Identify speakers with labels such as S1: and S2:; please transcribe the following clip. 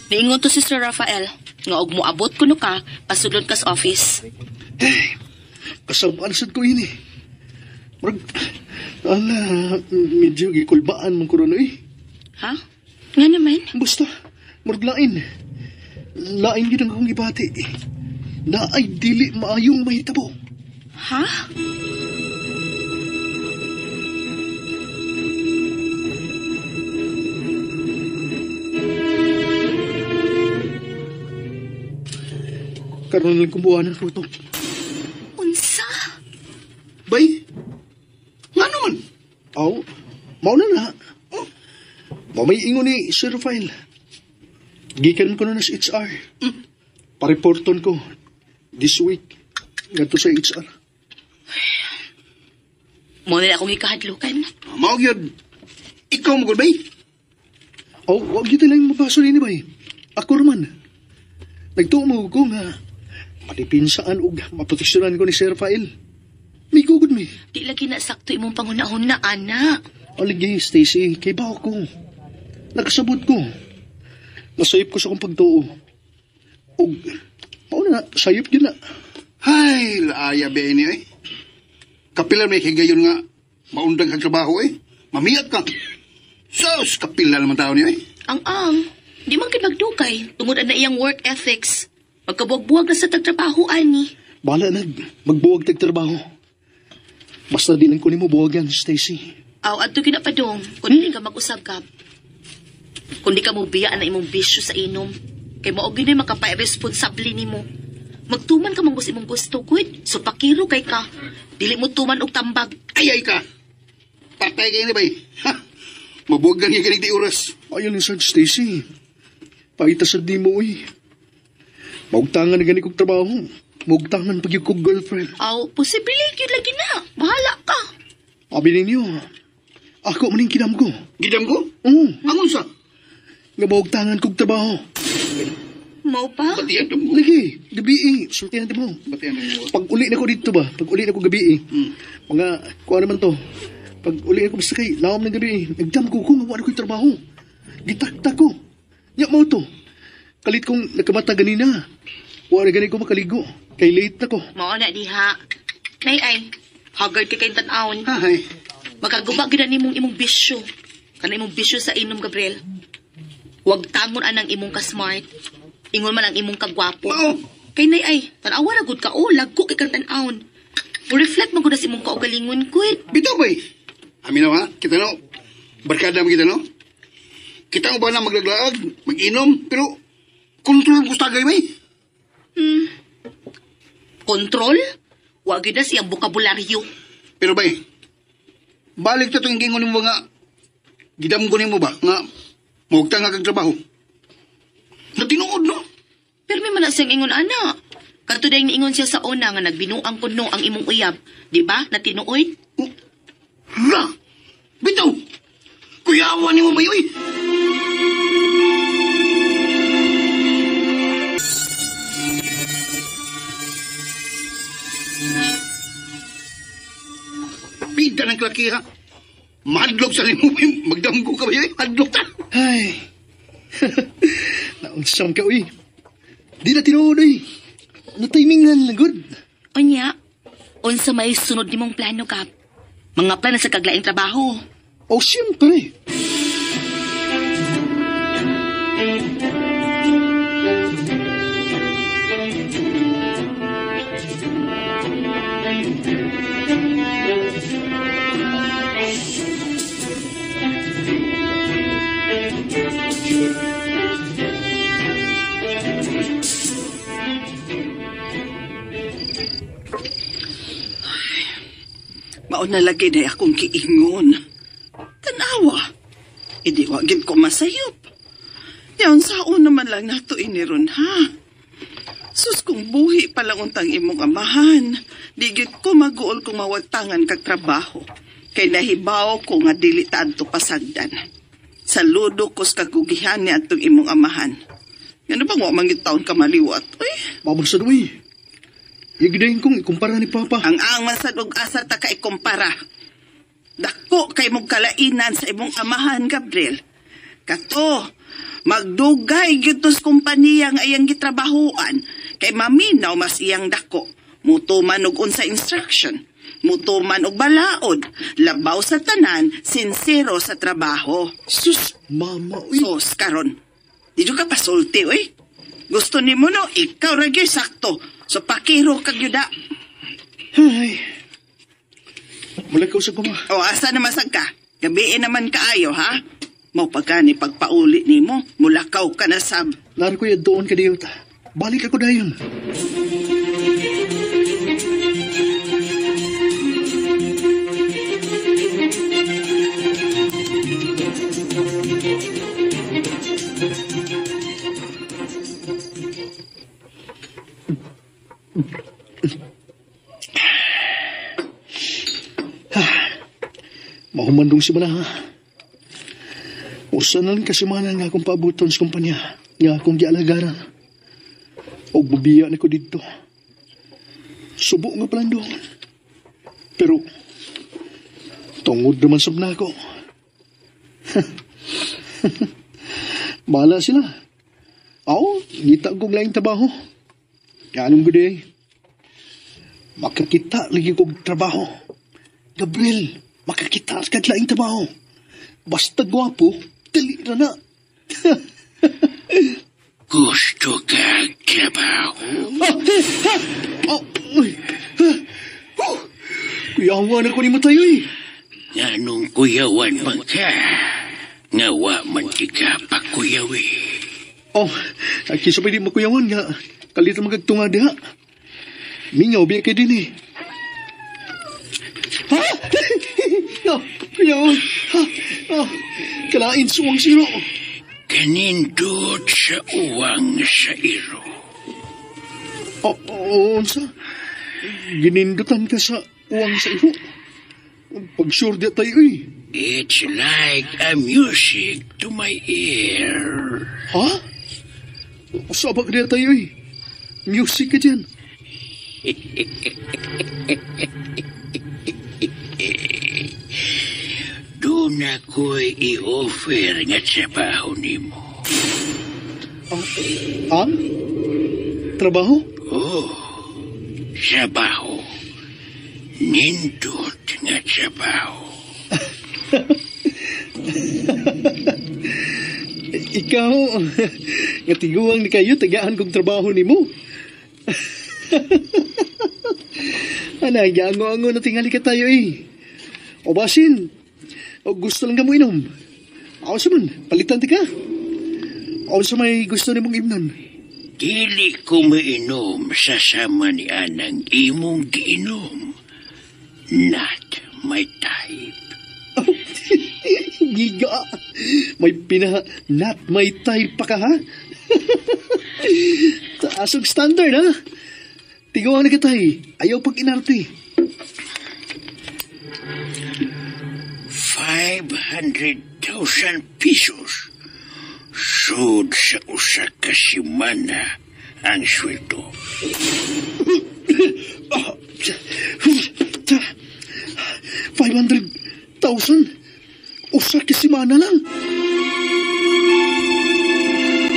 S1: Niingon to si Sir Rafael nga og moabot kuno ka, pasudlon ka sa office.
S2: Eh, kasabaan sad ko ini. Murag, ala, medyo gikulbaan man ko ron eh.
S1: Ha? Nga naman?
S2: Basta, murag lain. Lain gid ang akong gibati. Naay dili maayong mahitabo.
S1: Ha?
S2: Karon lang kumbuhanan ko ito.
S1: Unsa?
S3: Bay, nga naman?
S2: Aw, mao na na. Mao may ingon ni Sir Rafael. Gikan ko na sa HR. Pareporton ko this week ngadto sa HR.
S1: Mo na akong ikahadlukan.
S3: Mao gyud. Ikaw mo gud bay.
S2: Aw, wag gyud lang mabaso nini bay. Ako raman. Nagtuo mo ko nga madipinsaan og maproteksyonan ko ni Sir Rafael. Migugod mi.
S1: Di lagi na sakto imong panghuna-huna, ana.
S2: Aligay, Stacy, kay bawo ko. Nakasabot ko. Nasayop ko sa akong pagtuo. Og, mao na, sayop yun na.
S3: Hay, laaya ba ini eh. Kapila may higayon nga maundang kag trabaho eh. Mamiyat ka. Sus, kapila naman tao niya eh.
S1: Ang-ang, di man gid magdukay tungod ana iyang work ethics. Magkabuwag-buwag na sa tagtrabaho, ani.
S2: Bahala na, magbuwag tag trabaho. Basta di lang ko nimo buwagan, Stacy.
S1: Aw, adto gyud na padong, kun di ka mag-usab ka. Kun di ka mo biya na imong bisyo sa inom. Kay mao gyud makapa-responsable nimo. Magtuman ka man imong gusto, gud. So pakiro kay ka. Dili mo tuman og tambag.
S3: Ay, ay ka. Patay kayo ni bay. Ha? Mabuwagan niya ganig di oras.
S2: Ayaw lang sad, Stacy. Pakita sad di mo, uy. Maugtangan na gani kog trabaho. Maugtangan pag yung kog girlfriend.
S1: Aw, posible gyud lagi na. Bahala ka.
S2: Abi ninyo, ako maning kinam ko.
S3: Gidam ko?
S2: Oo.
S3: Angon sa?
S2: Nga maugtangan kog trabaho.
S1: Mao pa?
S3: Batian mo.
S2: Lagi, gabi eh. Sultihan mo.
S3: Batian mo.
S2: Pag uli na ko dito ba? Pag uli na ko gabi eh. Mga, kuha naman to. Pag uli na ko basta kay, lawom ng gabi eh. Nagdam ko kung wala ko'y trabaho. Gitakta ko. Nya mo to. Kalit kong nagkamata ganina. Wala gani ko makaligo. Kay late na ko.
S1: Mao na diha. Nay ay, haggard kay kayong tan-awon.
S3: Hay.
S1: Makaguba gyud na nimong imong bisyo. Kana imong bisyo sa inom, Gabriel. Huwag tangon anang imong ka-smart. Ingon man ang imong kagwapo.
S3: Mao.
S1: Kay nay ay, tan-awa na gud ka oh, lagko kay kang tan-awon. Mo-reflect man gud na sa imong kaugalingon, gud.
S3: Bitaw bay. Amin na ha? Kita no? Barkada mo kita no? Kita mo ba na maglaglaag, mag-inom, pero kontrol ko sa tagay bay.
S1: Kontrol? Wa gyud na siyang bokabularyo.
S3: Pero bay, balik ta itong gingon nimo nga, gidam ko nimo ba, nga, maugtang nga kag trabaho. Natinuod no?
S1: Pero may man na siyang ingon ana. Kadto dayang niingon siya sa una nga nagbinuang kuno ang imong uyab, di ba? Natinuoy?
S3: Oh, ra! Bitaw! Kuyawa nimo ba yoy? Pida ng klaki ha. Mahadlok sa nimo, magdamgo ka ba yoy? Hadlok ta!
S2: Ay. Naunsam ka, uy. Di na tinuod, uy. Natimingan lang, good.
S1: Unya, unsa may sunod nimong plano, Kap? Mga plano sa kaglaing trabaho.
S2: Oh, siyempre.
S4: Mauna lagi na akong kiingon. Tanawa. Hindi wa gid ko masayop. Yan, saon naman lang nato iniron, ha? Sus, kung buhi pa lang untang imong amahan, di gid ko maguol kung mawagtangan kag trabaho. Kay nahibaw ko nga dili ta adto pasagdan. Saludo ko sa kagugihan ni atong imong amahan. Ngano bang wa man gid taon ka maliwat? Uy,
S2: Mabagsad, uy. Igdayin kong ikumpara ni Papa.
S4: Ang ang masad og asa ta ka ikumpara. Dako kay mong kalainan sa imong amahan, Gabriel. Kato, Magdugay gyud tos kompanya nga iyang gitrabahoan kay maminaw mas iyang dako. Mutuman og unsa instruction, mutuman og balaod, labaw sa tanan, sinsero sa trabaho.
S2: Sus, mama, uy.
S4: Sus karon. Di jud ka pasulti oy. Gusto nimo no, ikaw ra gyud sakto. So pakiro kag yuda.
S2: Ay. Mula ka usag ko, ma.
S4: O asa naman sad ka? Gabii naman kaayo ha. Mao pa gani pagpauli nimo, mulakaw ka na sab.
S2: Laro ko yan doon ka diyot. Balik ako dayon. Mahumandong si Mana, ha? Usa na lang kasi mana nga akong paabuton sa kumpanya, nga akong gialagaran. Og bubiya na ko dito. Subo nga palang doon. Pero, tungod naman sab na ako. Bahala sila. Aw, ngita kong laing trabaho. Ganong gud eh. Makakita lagi kong trabaho. Gabriel, makakita kag laing trabaho. Basta gwapo, dali ra na.
S5: Gusto ka trabaho?
S2: Ah, oh, uy. Ah, oh. Kuyawan ako ni mo tayo eh.
S5: Nganong kuyawan man ka? Nga wa man di ka pakuyawi.
S2: Oh, kisa pa di makuyawan nga. Kalit na magagtunga diha. Mingaw biya kay din eh. Ha? No, kuyawan. Ha? Oh, kalain suwang siro.
S5: Kanindot sa uwang sa iro.
S2: Oh, oh, unsa? Ginindutan ka sa uwang sa iro. Pag sure di tayo eh.
S5: It's like a music to my ear.
S2: Ha? Usabak di tayo eh. Music ka dyan.
S5: Doon ako'y i-offer nga trabaho nimo.
S2: Ang? Trabaho?
S5: Oh, trabaho. Nindot nga trabaho.
S2: Ikaw, nga tiguang ni kayo, tagaan kong trabaho nimo. Ana, gaango-ango na tingali ka tayo eh. O basin, o gusto lang ka mo inom. Ako sa man, palitan ti ka. O sa may gusto ni mong imnon.
S5: Dili ko mainom sa sama ni anang imong giinom. Not my type.
S2: Oh, giga. May pina, not my type pa ka, ha? Taas og standard, ha? Tiguang na katay. Ayaw pag inarte.
S5: 500,000 pesos. Sud sa usa ka semana ang sweldo.
S2: 500,000? Usa ka semana lang.